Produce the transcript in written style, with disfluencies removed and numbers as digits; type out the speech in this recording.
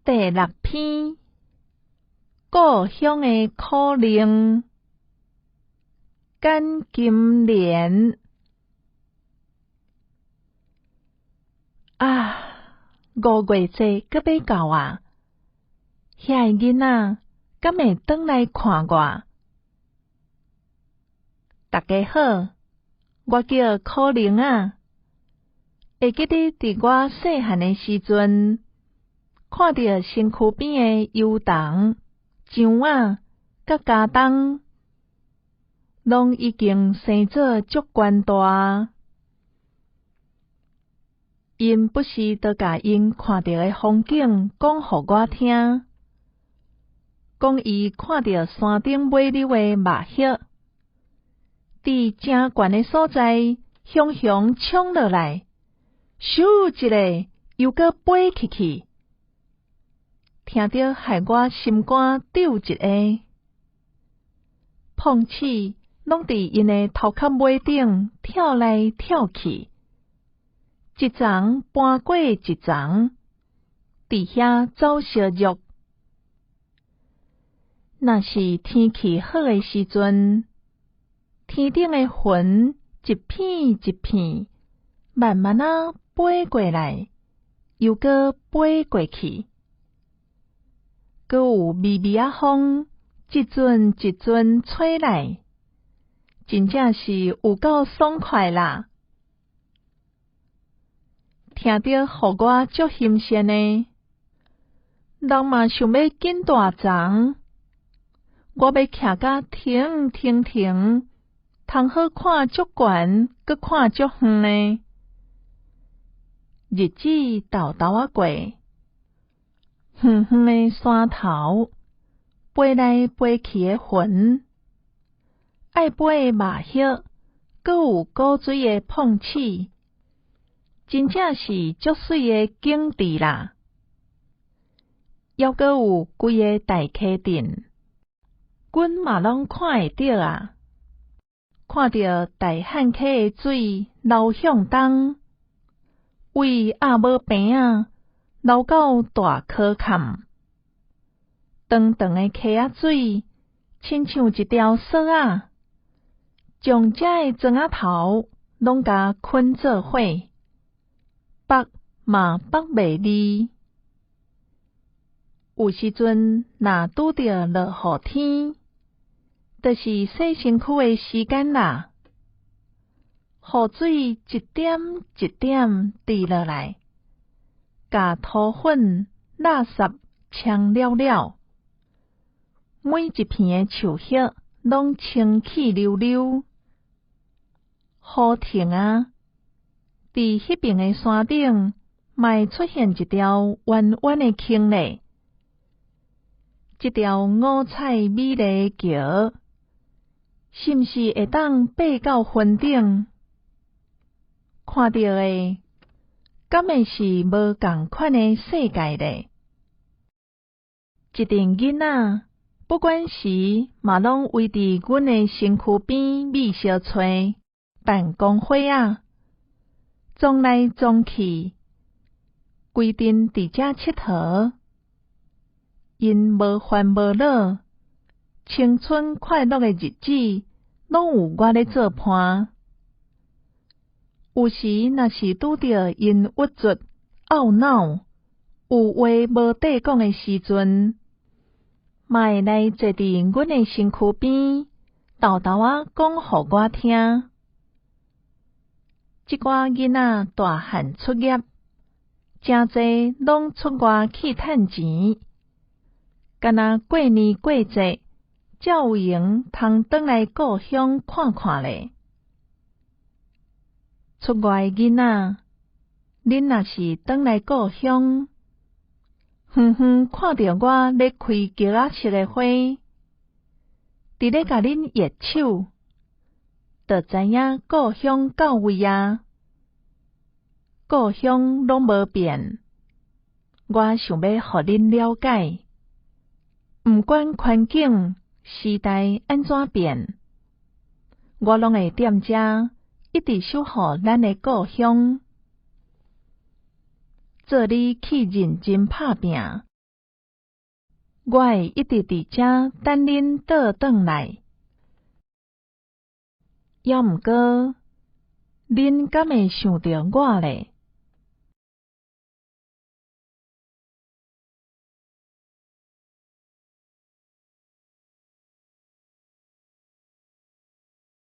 第六篇，故鄉的可能，簡金蓮。啊，五月節閣欲到啊！遐个囡仔敢會轉來看我？大家好，我叫可能啊。會記得佇我細漢的時陣，看著身軀邊的油桐、樟仔佮茄冬，攏已經生做足懸大。𪜶不時都共𪜶看著的風景講予我聽，講伊看著山頂尾溜的麻葉，佇誠懸的所在，雄雄衝落來，咻一下又閣飛起去，聽著害我心肝抖一下。碰鼠攏佇𪜶的頭殼尾頂跳來跳去，一層搬過一層，佇遐走相約。若是天氣好的時陣，天頂的雲一片一片，慢慢仔飛過來，又閣飛過去，閣有微微仔風一陣一陣吹來，真正是有夠爽快啦！聽著予我足欣羨的，人嘛想欲緊大欉，我欲徛甲挺挺挺，通好看足懸，閣看足遠呢。日子沓沓仔過，遠遠的山頭，飛來飛去的雲，愛飛的麻葉，閣有古錐的碰鼠，真正是足媠的景致啦！猶閣有規个大溪鎮，阮嘛攏看會著啊！看著大漢溪的水流向東，為鴨母坪仔流到大溪崁，長長的溪仔水親像一條索仔，將遮的庄仔頭攏共捆做伙，縛嘛縛袂離。有時陣若拄著落雨天，就是洗身軀的時間啦。雨水一點一點滴落來，共塗粉、垃圾沖了了，每一片的樹葉攏清氣溜溜。雨停啊，佇彼爿的山頂，嘛會出現一條彎彎的坑咧。這條五彩美麗的橋，是毋是會當爬到雲頂？看著的，敢會是無仝款的世界咧？一陣囡仔，不管時嘛攏圍佇阮的身軀邊覕相揣，扮講話仔，撞來撞去，規陣佇遮𨑨迌。𪜶無煩無惱，青春快樂的日子，攏有我咧做伴。有時若是拄著𪜶鬱卒、懊惱，有話無地講的時陣，嘛會來坐佇阮的身軀邊，沓沓仔講予我聽。這寡囡仔大漢出業，誠濟攏出外去趁錢，干焦過年過節，才有閒通轉來故鄉看看咧。出外的囡仔，恁若是轉來故鄉，遠遠看著我咧開桔仔色的花，佇咧共恁揮手，就知影故鄉到位啊！故鄉攏無變，我想欲予恁了解，毋管環境、時代按怎變，我攏會踮遮一直守護咱的故鄉，做你去認真拍拚。我會一直佇遮等恁倒轉來。猶毋過，恁敢會想著我咧？